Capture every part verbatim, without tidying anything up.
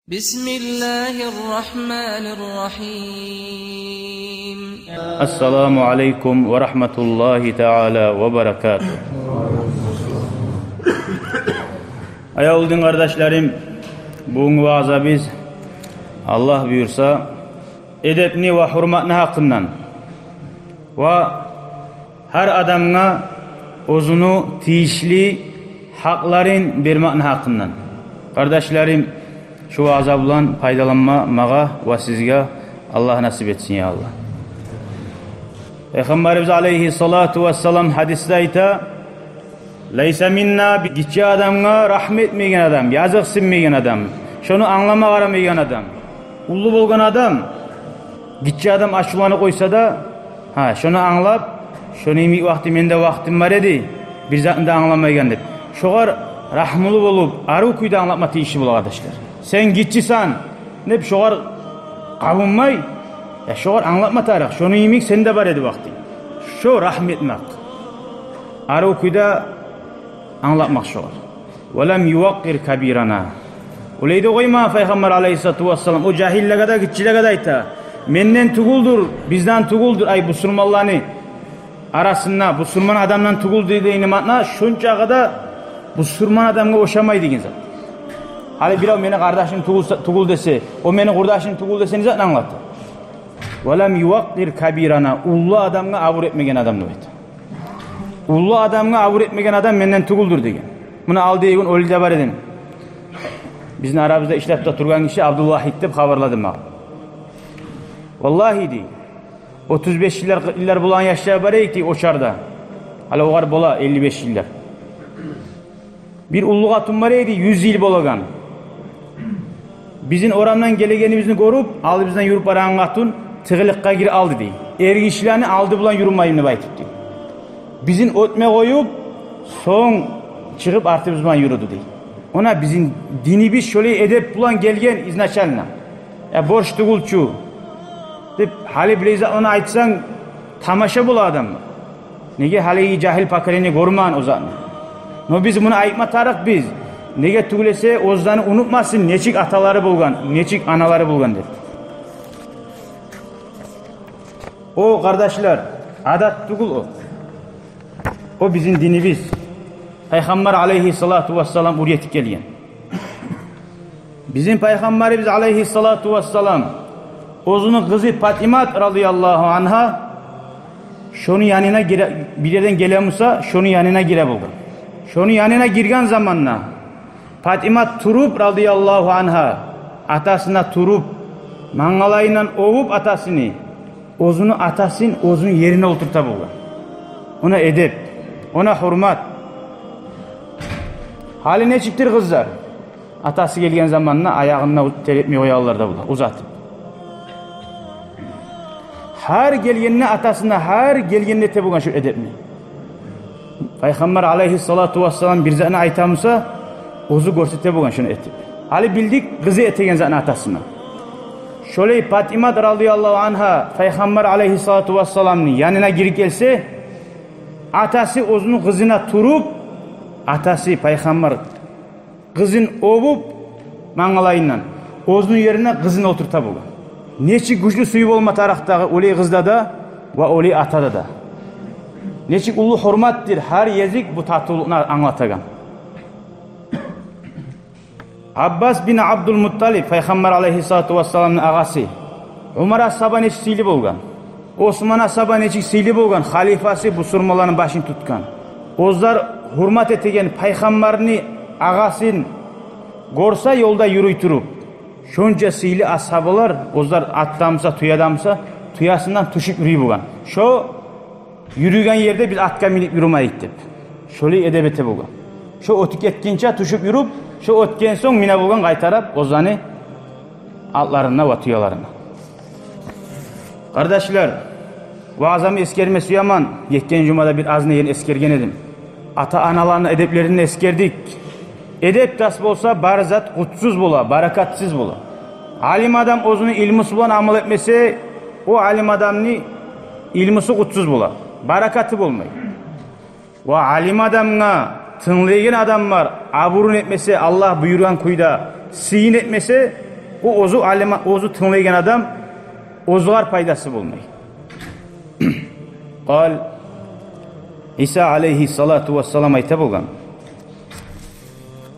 بسم الله الرحمن الرحيم. السلام عليكم ورحمة الله تعالى وبركاته. Аявлу дин къардашларым, бугюнгю ваазабыз, Аллагь буюрса, эдепни ва гьюрматны гьакъындан ва гьар адамгъа оьзюню тийишли гьакъларын бермекни гьакъындан. Къардашларым, шу вааза булан пайдаланма магъа ва сизге Аллагь насип этсин, я Аллагь. Пайхаммарыбыз алайгьиссалату вассалам гьадисде айта: «Лайса минна», гиччи адамгъа рагьму этмеген адам, языкъсынмайгъан адам, шону англама къарамайгъан адам. Уллу болгъан адам, гиччи адам ачувланып къойса да, гьа, шону англап, шону йимик вакъти менде вакътим бар эди, бир затны да англамайгъан деп, шогъар рагьмулу болуп, арив кюйде англатма тийишли бола, къардашлар. Сен гиччисен деп шогъар къабунмай, я, шогъар англатма тарыкъ, шону йимик сенде бар эди вакъти. Шо рагьму этмек. Арив кюйде англатмакъ шогъар. «Ва лам юваккъир кабирана». Олай да къоймагъан Пайхаммар алайгьиссалату вассалам, о жагьиллеге де, гиччилеге де айта: «Менден тюгюлдюр, бизден тюгюлдюр, ай, бусурманланы арасында, бусурман адамдан тюгюлдюр», – деген маъна, шончакъы да бусурман адамгъа ошамай деген зат. Гьали бирев мени къардашым тюгюл, тюгюл десе, о мени къурдашым тюгюл десе, не затны англата? «Ва лам юваккъир кабирана», уллу адамгъа абур этмеген адам деп айта. Уллу адамгъа абур этмеген адам менден тюгюлдюр деген. Муна алдагъы гюн оьлю де бар эдим. Бизин арабызда ишлеп де тургъан гиши Абдулвагьид деп хабарлады магъа. Валлагьи, дей, отуз беш йыллар, къыркъ йыллар болагъан яшлар бар эдик, дей, Очарда. Гьали огъар бола элли беш йыллар. Бир уллу къатын бар эди, юз йыл болагъан. Бизин орамдан гелегенибизни гёрюп, алдыбыздан юрюп барагъан къатын тыгъылыкъгъа гирип алды, дей. Эргишилени алды булан юрюмейим деп айтып, дей. Бизин оьтме къоюп, сонг чыгъып артыбыз булан юрюдю, дей. Она бизин динибиз шолай эдеп булан гелген изначально. Я, борч тюгюл чю деп, гьали билей затланы айтсанг, тамаша бола адам. Неге гьалиги жагьил поколение гёрмеген о затны. Но биз муну айтма тарыкъбыз. Неге тюгюл эсе, оьзлени унутмасын, нечик аталары болгъан, нечик аналары болгъан деп. О, къардашлар, адат тюгюл о. О бизин динибиз. Пайхаммар алайгьиссалату вассалам уьйретип гелген. Бизин Пайхаммарыбыз алайгьиссалату вассалам оьзюню къызы Патимат радияллагьу ангьа шону янына гире, бир ерден геле буса, шону янына гире болгъан. Шону янына гирген заманда Патимат туруп, радияллагьу ангьа, атасына туруп, мангалайындан оьбюп атасыны, оьзюню атасын оьзюню ерине олтурта болгъан. Она эдеп, она гьюрмат. Гьали нечикдир къызлар? Атасы гелген заманда аягъын да тер этмей къоялар да бола, узатып. Гьар гелгенде атасына, гьар гелгенде эте болгъан шо эдепни. Пайхаммар алайгьиссалату вассалам бир затны айта буса, оьзю гёрсете болгъан шону этип. Гьали билдик къызы этеген затны атасына. Шолай Патимат радияллагьу ангьа Пайхаммар алайгьиссалату вассаламны янына гирип гелсе, атасы оьзюню къызына туруп, атасы Пайхаммар къызын оьбюп мангалайындан, оьзюню ерине къызын олтурта болгъан. Нечик гючлю сюйюв болма тарыкъ дагъы олай къызда да ва олай атада да. Нечик уллу гьюрматдыр гьар гезик бу татывлукъну англатагъан. Аббас бин Абдулмутталип, Пайхаммар алайгьиссалату вассаламны агъасы, Умар асгьаба нечик сыйлы болгъан, Осман асгьаба нечик сыйлы болгъан, халифасы, бусурманланы башын тутгъан. Оьзлер гьюрмат этеген Пайхаммарны агъасын гёрсе ёлда юрюй туруп, шонча сыйлы асгьабалар, оьзлер атдамыса, тюедемиса, тюесинден тюшюп юрюй болгъан. Шо юрюйген ерде биз атгъа минип юрюмейик деп. Шолай эдеп эте болгъан. Шо оьтюп гетгинче тюшюп юрюп, шо оьтген сонг мине болгъан къайтарып оьзлени атларына ва тюелерине. Къардашлар, ваазамы эсгерме сюемен, гетген жумада бир аз нени эсгерген эдим. Ата-аналаны эдеплерин эсгердик. Эдеп тас болса, бары зат къутсуз бола, баракатсыз бола. Алим адам оьзюню илмусу булан амал этмесе, о алим адамны илмусу къутсуз бола, баракаты болмай. Ва алим адамгъа тынглайгъан адамлар абурун этмесе, Аллагь буюргъан кюйде сыйын этмесе, Бу оьзю алим, оьзю тынглайгъан адам, оьзюгъар пайдасы болмай. Къал, Иса алейгьиссалату вассалам айта болгъан: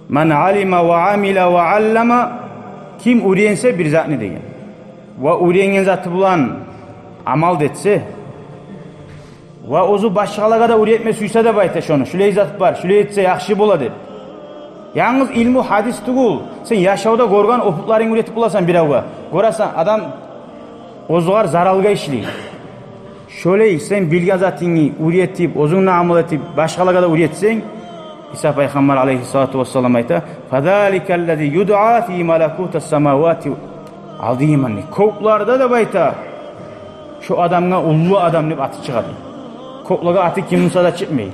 «Ман алима ва амила ва аллама», ким уьйренсе бир затны деген, ва уьйренген заты булан амал да этсе, ва оьзю башгъалагъа да уьйретме сюйсе деп айта шону, шулай зат бар, шулай этсе яхшы бола деп. Янгыз илму гьадис тюгюл, сен яшавда гёрген опытларынгны уьйретип боласан биревге. Гёресен, адам оьзюгъар заралгъа ишлей. Шолай сен билген затынгны уьйретип, оьзюнг де амал этип, башгъалагъа да уьйретсенг, Иса пайхаммар алейгьиссалату вассалам айта: «Фазаликаллази юдъа фи малакутас самавати азиман». Кёклерде деп айта, шо адамгъа уллу адам деп аты чыгъа дей. Кёклеге аты ким буса да чыкъмай.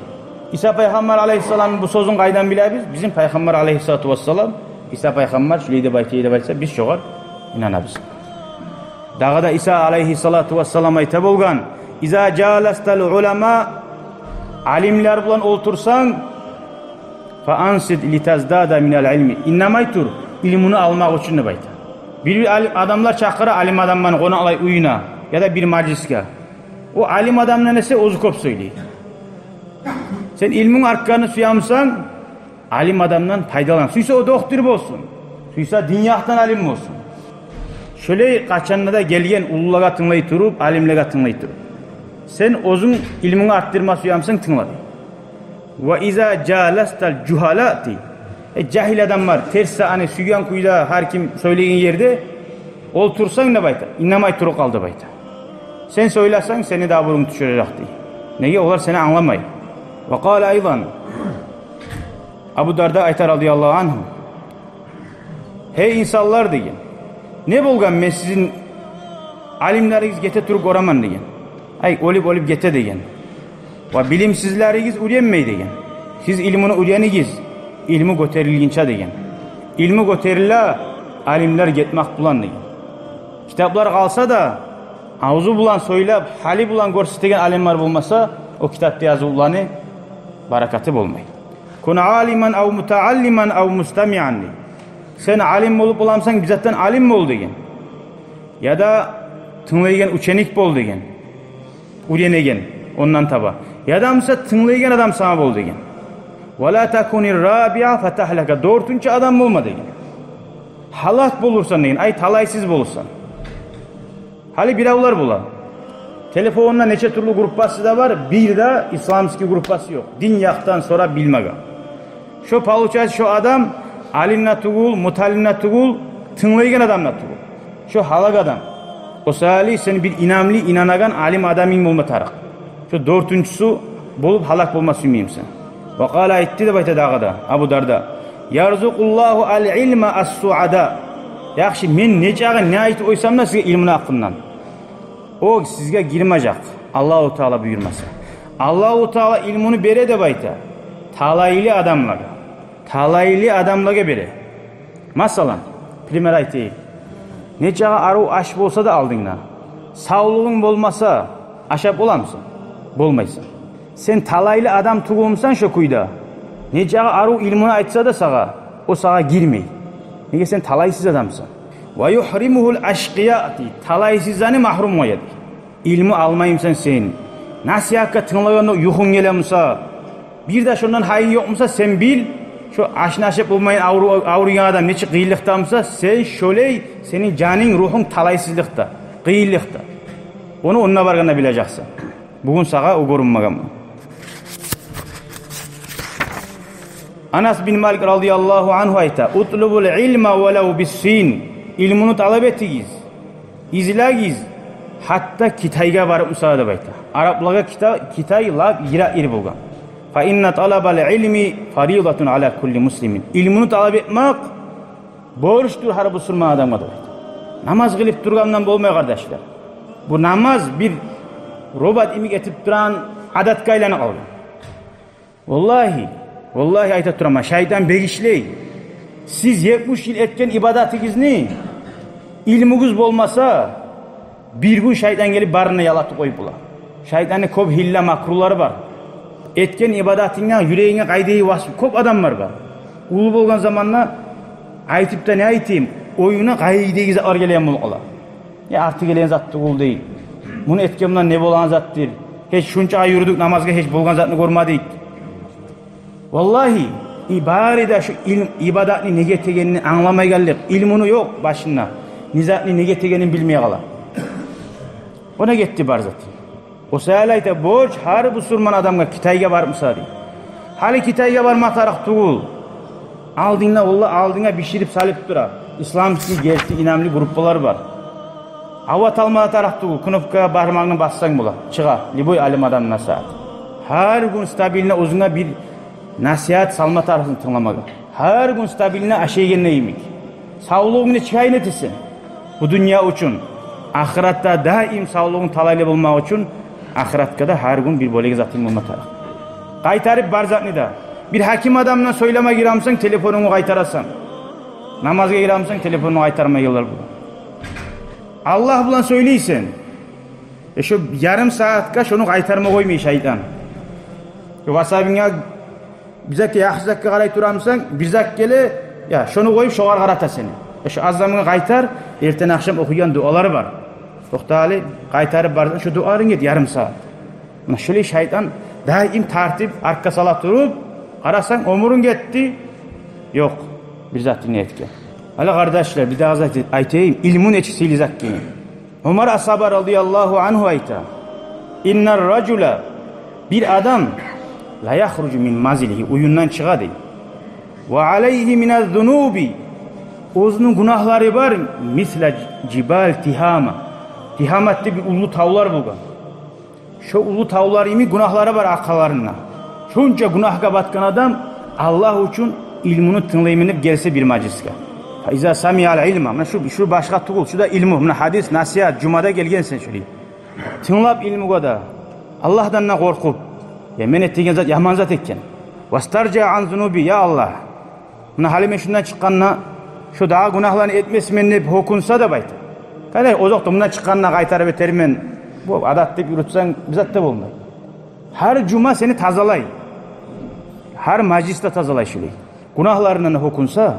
Иса пайхаммар алейгьиссаламны бу сёзюн къайдан билебиз? Бизин пайхаммар алейгьиссалату вассалам, Иса пайхаммар шулай деп айта деп айтса, биз шогъар инанабыз. Дагъы да Иса алейгьиссалату вассалам айта болгъан: «Иза жаластал улама», алимлер булан олтурсанг, «фа ансит литаздада минал илми», иннемей тур, илмуну алмакъ учун деп айта. Бир-бир ал-, адамлар чакъыра алим адамланы къонакълай уьюне яда бир мажлисге. О алим адамдан эсе оьзю кёп сёйлей. Сен илмунг артгъанны сюемисен, алим адамдан пайдалан. Сюйсе о доктор болсун, сюйсе дин якъдан алим болсун. Шолай къачан да гелген уллулагъа тынглай туруп, алимлеге тынглай туруп. Сен оьзюнг илмунгну артдырма сюемисен, тынгла дей. «Ва иза жаластал жугьала», дей. Э, жагьил адамлар, терс, аны сюйген кюйде гьар ким сёйлейген ерде олтурсанг деп айта, иннемей туруп къал деп айта. Сен сёйлесенг, сени де абурунг тюшережек дей. Неге, олар сени англамай. Ва къала айдан, Абу Дарда айта радияллагьу ангьу: «Гьей инсанлар, — деген, — не болгъан, мен сизин алимлеригиз гете туруп гёремен, — деген. — Ай, оьлюп-оьлюп гете, — деген. — Ва билимсизлеригиз уьйренмей, — деген. — Сиз илмуну уьйренигиз, илму гётерилгинче, — деген. — Илму гётериле алимлер гетмек булан, — деген. — Китаплар къалса да, авзу булан сёйлеп, гьалы булан гёрсетеген алимлер болмаса, о китапда язывланы баракаты болмай. Кун алиман ав мутааллиман ав мустамиан», дей. Сен алим болуп боламысан, бир затдан алим бол деген. Яда тынглайгъан ученик бол деген. Уьйренеген, ондан таба. Яда буса тынглайгъан адам сама бол деген. «Ва ла такунир рабиа фатагьлака», дёртюнчю адам болма деген. Гьалак болурсан деген, ай, талайсыз болурсан. Гьали биревлер бола. Телефонунда нече тюрлю группасы да бар, бир де исламский группасы ёкъ. Дин якъдан сорап билмеге. Шо получается, шо адам алим де тюгюл, муталим де тюгюл, тынглайгъан адам да тюгюл. Шо гьалак адам. О саялы сен бир инамлы, инанагъан алим адамынг болма тарыкъ. Шо дёртюнчюсю болуп гьалак болма сюймеймисен. Ва къала, айтды деп айта дагъы да Абу Дарда: «Ярзукъуллагьу ал илма ас суада». Яхшы, мен нечакъы не айтып къойсам да сизге илмуну гьакъындан, о сизге гирмежек, Аллагьу Таала буюрмаса. Аллагьу Таала илмуну бере деп айта талайлы адамлагъа. Талайлы адамлагъа бере. Масала, пример айтайыкъ. Нечакъы арив аш болса да алдынгда, савлугъунг болмаса, ашап боламысан? Болмайсан. Сен талайлы адам тюгюлмюсен шо кюйде. Нечакъы арив илмуну айтса да сагъа, о сагъа гирмей. Неге, сен талайсыз адамсан. «Ва юхримугьул ашкъия», дей, талайсызланы магьрум къоя, дей. Илму алмаймысан сен, насигьатгъа тынглагъанда юхунг гелемиса, бир де шондан гьайынг ёкъмуса, сен бил, шо ашны ашап болмайгъан авру-, авруйгъан адам нечик къыйынлыкъдамыса, сен шолай, сени жанынг, ругьунг талайсызлыкъда, къыйынлыкъда. Ону онда баргъанда билежексен. Бугюн сагъа о гёрюнмеген. Анас бин Малик радияллагьу ангьу айта: «Утлубул илма валав биссин». Илмуну талап этигиз, излегиз, гьатта Китайгъа барып буса да, деп айта. Араплагъа Кита-, Китай лап йыракъ ер болгъан. «Фа инна талабал илми фаридатун ала кулли муслимин». Илмуну талап этмек борчдур гьар бусурман адамгъа, деп айта. Намаз къылып тургъандан болмай, къардашлар. Бу намаз бир робот йимик этип турагъан адатгъа айланып къалгъан. Валлагьи, валлагьи айта тураман, шайтан бек ишлей. Сиз етмиш йыл этген ибадатыгъызны, илмугъуз болмаса, бир гюн шайтан гелип барын да ялатып къоюп бола. Шайтанны кёп гьилла-макрулары бар. Этген ибадатынга, юрегинге къайдагъы васп, кёп адамлар бар. Уллу болгъан заманда айтып да не айтайым, Оюна къайдагъы затлар гелеген болуп къала. Я арты гелеген зат тюгюл дей. Муну этген булан не болагъан затдыр? Гьеч шунча ай юрюдюк намазгъа, гьеч болгъан затны гёрмедик. Валлагьи, и бары да шу илм, ибадатны неге этегенин англамай къаллыкъ. Илмуну ёкъ башында. Не затны неге этегенин билмей къала. Она гетди бар зат. О саялы айта, борч гьар бусурман адамгъа Китайгъа барып мисали. Гьали Китайгъа барма тарыкъ тюгюл. Алдынгда, валлагь, алдынга биширип салып тура. Исламский герти инамлы группалар бар. Ават алма тарыкъ тюгюл, кнопкагъа бармагъынгны бассанг бола. Чыгъа, любой алим адамны насигьаты. Гьар гюн стабильно оьзюнге бир насигьат салма тарыкъсан тынгламагъа. Гьар гюн стабильно ашайгъанда йимик. Савлугъунгну нечик гьайын этесен? Бу дюнья учун. Ахыратда даим савлугъунг талайлы болмакъ учун ахыратгъа да гьар гюн бир бёлек затынг болма тарыкъ. Къайтарып бар затны да. Бир гьаким адамдан сёйлеме гиремисен, телефонунгну къайтарасан. Намазгъа гиремисен, телефонунгну къайтармайгъанлар бола. Аллагь булан сёйлейсен. Э, шо ярым сагьатгъа шону къайтарма къоймай шайтан. Шо васабынга бир затгъа, яхшы затгъа къарай турамысан, бир зат геле, я, шону къоюп, шогъар къарата сени. Э, шо азанны къайтар, эртен-ахшам охуйгъан дуалар бар. Токъта гьали, къайтарып бар, шо дуаларынг эт, ярым сагьат. Муна шолай шайтан даим тартып, артгъа сала туруп, къарасанг, оьмюрюнг гетди. Ёкъ, бир зат не этген. Гьали, къардашлар, бир дагъы зат айтайым, илму нечик сыйлы зат экенин. Умар асгьаба радияллагьу ангьу айта: «Иннар ражула», бир адам, «ла яхружу мин манзилигьи», уьюнден чыгъа дей. «Ва алайгьи миназ зунуби», оьзюню гюнагьлары бар, «мисла жибали Тигьама». Тигьаматда бир уллу тавлар болгъан. Шо уллу тавлар йимик гюнагьлары бар аркъаларында. Шонча гюнагьгъа батгъан адам Аллагь учун илмуну тынглайман деп гелсе бир мажлисге. «Фа иза самиал илма», муна шу, шу башгъа тюгюл, шу да илму, муна гьадис, насигьат, жумада гелген сен шулай. Тынглап илмугъа да, Аллагьдан да къоркъуп, я, мен этеген зат яман зат экен. «Вастаржаа ан зунуби», я Аллагь, муна гьали мен шундан чыкъгъанда, шо дагъы гюнагьланы этмесмен деп гьёкюнсе деп айта. Къайда, озокъда, мундан чыкъгъанда къайтарып этермен. Бу адат деп юрютсенг, бир зат да болмай. Гьар жума сени тазалай. Гьар мажлисде тазалай шулай. Гюнагьларындан гьёкюнсе,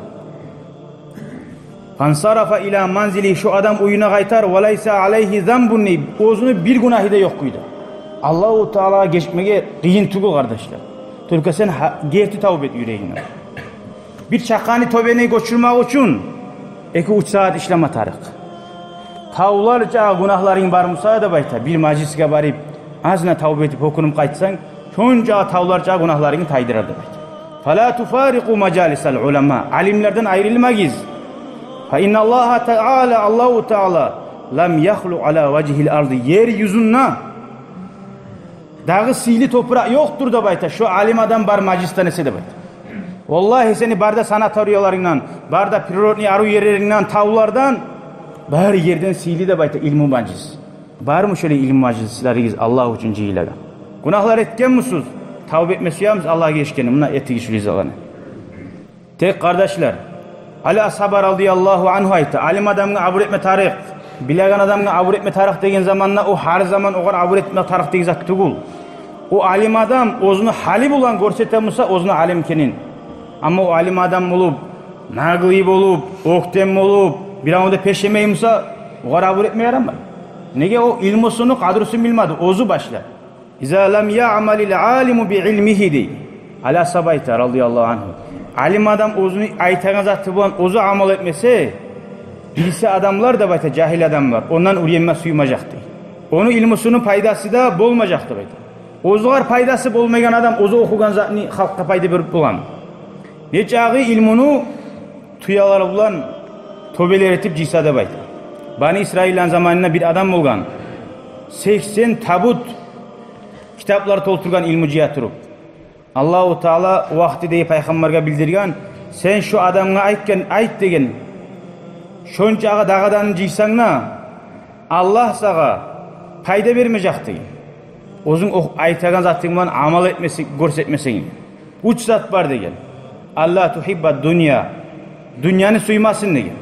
«фансарафа ила манзилигьи», шо адам уьюне къайтар, «ва лайса алайгьи занбун», оьзюню бир гюнагьы да ёкъ кюйде. Аллагьу Таалагъа гечмеге къыйын тюгюл, къардашлар. Только сен гьа-, герти тавба эт юрегингден. Бир чакъаны тёбени гёчюрмек учун эки-уьч сагьат ишлеме тарыкъ. Тавлар чакъы гюнагьларынг бар буса деп айта, бир мажлисге барып, азына тавба этип, гьёкюнюп къайтсанг, шонча тавлар чакъы гюнагьларынгны тайдырар деп айта. «Фала туфарикъу мажалисал улама», алимлерден айрылмагъыз. «Фа инналлагьа таала», Аллагьу Таала, «лам яхлу ала важгьил арди», ер юзюнде дагъы сыйлы топуракъ ёкъдур деп айта, шо алим адам бар мажлисден эсе деп айта. Валлагьи, сени бары да санаторияларынгдан, бары да природный арив ерлерингден, тавлардан, бары ерден сыйлы деп айта илму мажлис. Бармы шолай илму мажлислеригиз Аллагь учун жыйылагъан? Гюнагьлар этгенмисиз? Тавба этме сюемисиз Аллагьгъа гечгенни? Муна этигиз шулай затланы. Тек, къардашлар, Али асгьаба радияллагьу ангьу айта, алим адамгъа абур этме тарыкъ, билеген адамгъа абур этме тарыкъ деген заманда, о гьар заман огъар абур этме тарыкъ деген зат тюгюл. О алим адам оьзюню гьалы булан гёрсете буса оьзюню алим экенин. Амма о алим адам болуп, наглый болуп, оьктем болуп, биревню де пешемей буса, огъар абур этме ярамай. Неге? О илмусуну къадрусун билмеди, оьзю башлап. «Иза лам яъмалил алиму би илмигьи», дей Али асгьаба айта, радияллагьу ангьу. Алим адам оьзюню айтагъан заты булан оьзю амал этмесе, билсе адамлар деп айта, жагьил адамлар, ондан уьйренме сюймежек дей. Ону илмусуну пайдасы да болмажакъ деп айта. Оьзюгер пайдасы болмайгъан адам оьзю охугъан затны халкъгъа пайда берип боламы? Не чагъы илмуну тюелер булан тёбелер этип жыйса деп айта. Бани Исраилланы заманында бир адам болгъан. Сексен табут китаплар толтургъан илму жыя туруп. Аллагьу Таала вагьидеги пайхаммаргъа билдирген, сен шу адамгъа айтгъан, айт деген, шончагъы дагъы адамны жыйсанг да, Аллагь сагъа пайда бермежек деген. Оьзюнг о айтагъан затынг булан амал этмесе, гёрсетмесенг. Уьч зат бар деген. «Алла тухибба дунья». Дюньяны сюймесин деген.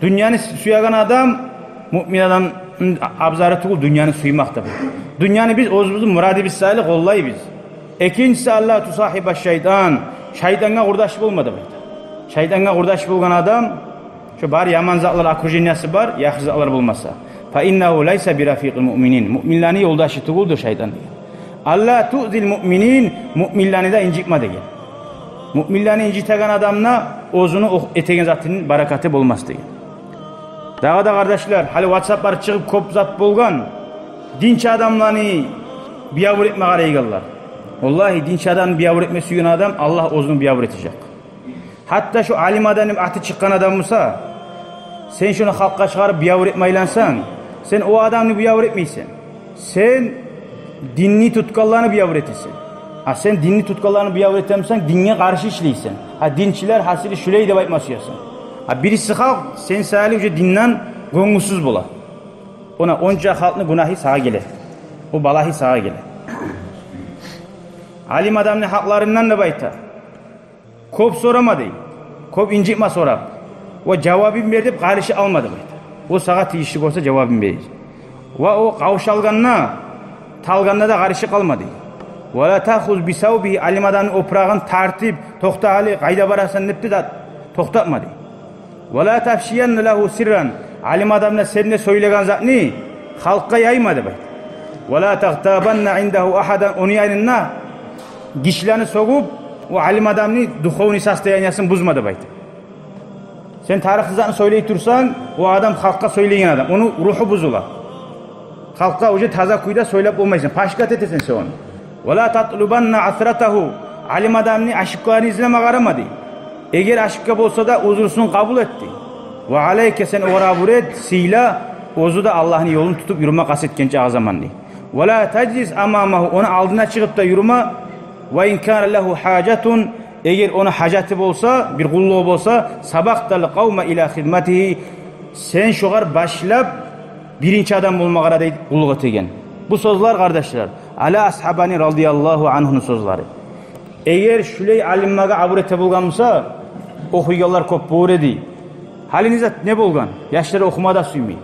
Дюньяны сюеген адам муъмин адамны абзары тюгюл дюньяны сюймек деп. Дюньяны биз оьзюбюзню мурадыбыз саялы къоллайбыз. Экинчиси, «Алла тусахиба шайтан». Шайтангъа къурдаш болма деп айта. Шайтангъа къурдаш болгъан адам Шо бар яман затлар, окружениясы бар, яхшы затлар болмаса. Фа иннагьу лайса бирафикъил муъминин. Муъминлени ёлдашы тюгюлдюр шайтан деген. Алла туъзил муъминин, муъминлени де инжитме деген. Муъминлени инжитеген адамны оьзюню о-, этеген затыны баракаты болмас деген. Дагъы да, къардашлар, гьали ватсаплар чыгъып кёп зат болгъан. Динчи адамланы биябур этме къарайгъанлар. Валлагьи, динчи адамны биябур этме сюйген адам Аллагь оьзюн биябур этежек. Гьатта шо алим адам деп аты чыкъгъан адам буса, сен шону халкъгъа чыгъарып биябур этме айлансанг, сен о адамны биябур этмейсен. Сен динни тутгъанланы биябур этесен. А сен динни тутгъанланы биябур этемисен, динге къаршы ишлейсен. Гьа, динчилер гьасили шулай деп айтма сюесен. А бириси халкъ сен саялы уже динден гёнгюсюз бола. Она онча халкъны гюнагьы сагъа геле. О балагьы сагъа геле. Алим адамны гьакъларындан деп айта. Кёп сорама дей. Кёп инжитме сорап. Ва жавабын бер деп къаршы алма деп айта. О сагъа тийишли болса жавабын бер. Ва о къавшалгъанда, талгъанда да къаршы къалма дей. Ва ла тахуз би савбигьи, алим адамны опурагъын тартып, токъта гьали, къайда барасан деп де токътатма дей. Ва ла тафшиянна лагьу сирран, алим адамгъа сен де сёйлеген затны халкъгъа яйма деп айта. Ва ла тагътабанна индагьу агьадан, ону янында гишилени сёгюп, о алим адамны духовный состояниясын бузма деп айта. Сен тарыкъсыз затны сёйлей турсанг, о адам халкъгъа сёйлейген адам, ону ругьу бузула. Халкъгъа уже таза кюйде сёйлеп болмайсан, пашгьат этесен сен ону. Ва ла татлубанна асратагьу, алим адамны ошибкаларын излеме къарама дей. Эгер ошибка болса да, узрусун къабул эт дей. Ва алайка, сен огъар абур эт, сыйла, оьзю де Аллагьны ёлун тутуп юрюме къаст этген чакъы заман дей. Ва ла тажлис амамагьу, ону алдына чыгъып да юрюме. Ва ин кана лагьу гьажатун, эгер ону гьажаты болса, бир къуллугъу болса, сабакътал къавма ила хидматигьи, сен шогъар башлап биринчи адам болма къара дей къуллукъ этеген. Бу сёзлер, къардашлар, Али асгьабаны радияллагьу ангьуну сёзлери. Эгер шулай алимлеге абур эте болгъан буса, охуйгъанлар кёп болур эди. Гьали не зат, не болгъан? Яшлар охума да сюймей.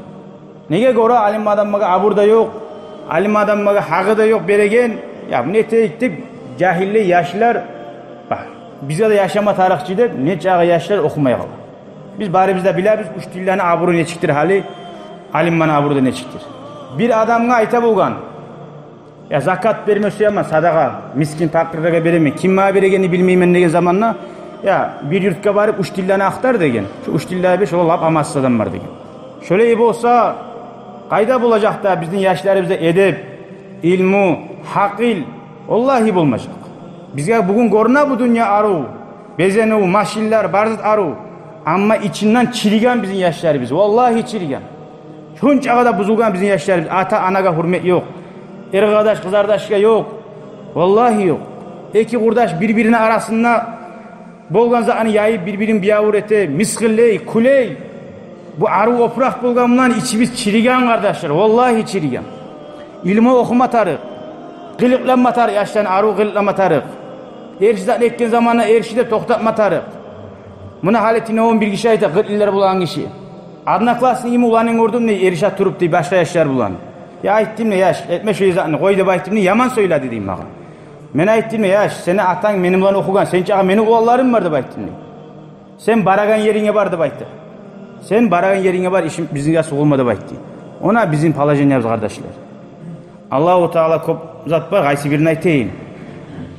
Неге гёре, алим адамлагъа абур да ёкъ, алим адамлагъа гьакъы да ёкъ береген. Я, муну этейик деп, жагьиллей яшлар, ба, бизге де яшама тарыкъ чы деп, нечакъы яшлар охумай къала. Биз барыбыз да билебиз, учительлени абуру нечикдир гьали, алимлени абуру да нечикдир. Бир адамгъа айта болгъан: «Я, закат берме сюемен, садагъа, мискин, пакъырлагъа беремен. Ким магъа берегенни билмеймен», — деген заманда, «Я, бир юртгъа барып, учительлени ахтар, — деген. — Шо учительлер бир, шолар лап амалсыз адамлар», — деген. Шолай болса, къайда болажакъ да бизин яшларыбызда эдеп, илму, гьакъыл? Валлагьи, болмажакъ. Бизге бугюн гёрюне бу дюнья арив, безенив, машинлер, бар зат арив. Амма ичинден чириген бизин яшларыбыз. Валлагьи, чириген. Шунчагъа да бузулгъан бизин яшларыбыз. Ата-анагъа гьюрмет ёкъ. Эркъардаш къызардашгъа ёкъ. Валлагьи, ёкъ. Эки къурдаш бир-бирини арасында болгъан затны яйып, бир-бирин биябур эте, мысгъыллай, кюлей. Бу арив опуракъ болгъан булан ичибиз чириген, къардашлар. Валлагьи, чириген. Илму охума тарыкъ. Къылыкъланма тарыкъ, яшланы арив къылыкъланма тарыкъ. Эрши затны этген заманда эрши деп токътатма тарыкъ. Муна гьали тюнегюн бир гиши айта, къыркълар болгъан гиши: «Одноклассникими уланын гёрдюм, — дей, — эрише туруп, — дей, — башгъа яшлар булан. Я, — айтдым, — дей, — яш, этме шо затны, къой, — деп айтдым, — дей, — яман сёйледи», — дей магъа. Мен айтдым: «Яш, сени атанг мени булан охугъан, сен чакъы мени уланларым бар, — деп айтдым, — дей. — Сен барагъан еринге бар, — деп айтды. — Сен барагъан еринге бар, ишим, бизге сугъулма», — деп айтды. Она бизин положениябыз, къардашлар. Аллагьу Таала, кёп зат бар, къайсы бирин айтайым?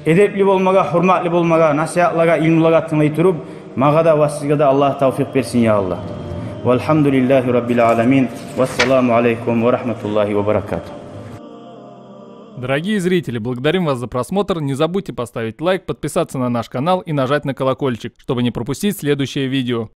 Эдепли болмагъа, гьюрметли болмагъа, насигьатлагъа, илмулагъа тынглай туруп, магъа да ва сизге де Аллагь тавфикъ берсин, я Аллагь. Валгьамдулиллагьи раббил аламин. Вассаламу алейкум ва рагьматуллагьи ва баракатугь. Дорогие зрители, благодарим вас за просмотр. Не забудьте поставить лайк, подписаться на наш канал и нажать на колокольчик, чтобы не пропустить следующее видео.